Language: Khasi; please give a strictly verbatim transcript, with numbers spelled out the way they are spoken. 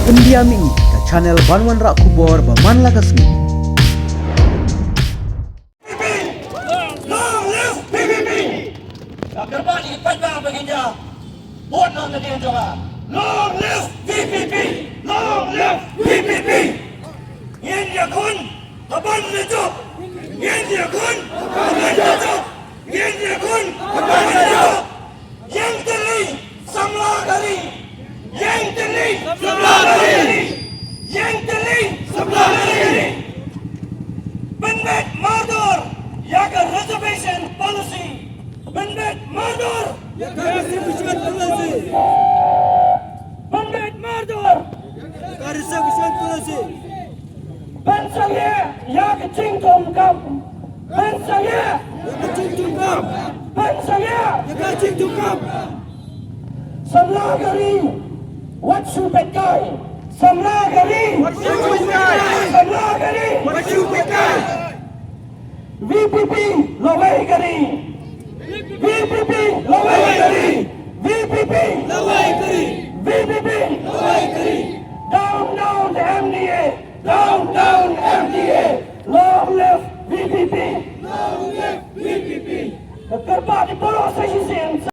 Pyndiam ïa ngi ka channel ban wanrah khubor ba man la ka sngi. Long live V P P! Ka kyrpad ïa ki paidbah ba ngin ïa vote noh nadien jong nga. Long live V P P! Long live V P P! Ngin ïakhun haban la jop. Ngin ïakhun haban la jop. Ngin ïakhun haban la jop. Ïeng tylli samla ka ri. Ïeng tylli samla ka ri. Ïeng tylli samla ka ri. Pynbeit mardor ïa ka reservation policy. Pynbeit mardor ïa ka reservation policy. Pynbeit mardor ïa ka reservation policy. Pynsangeh ïa ka jingdonkam. Pynsangeh ïa ka jingdonkam. Pynsangeh ïa ka jingdonkam. Samla ka ri, wat shu pynkai. Samla ka ri, wat shu pynkai. Samla ka ri, wat shu pynkai. V P P lawei ka ri. V P P lawei ka ri. V P P lawei ka ri. V P P lawei ka ri. Down, down, M D A. Down, down, M D A. Long live V P P. Long live V P P. Ka kyrpad ïa baroh sa shisien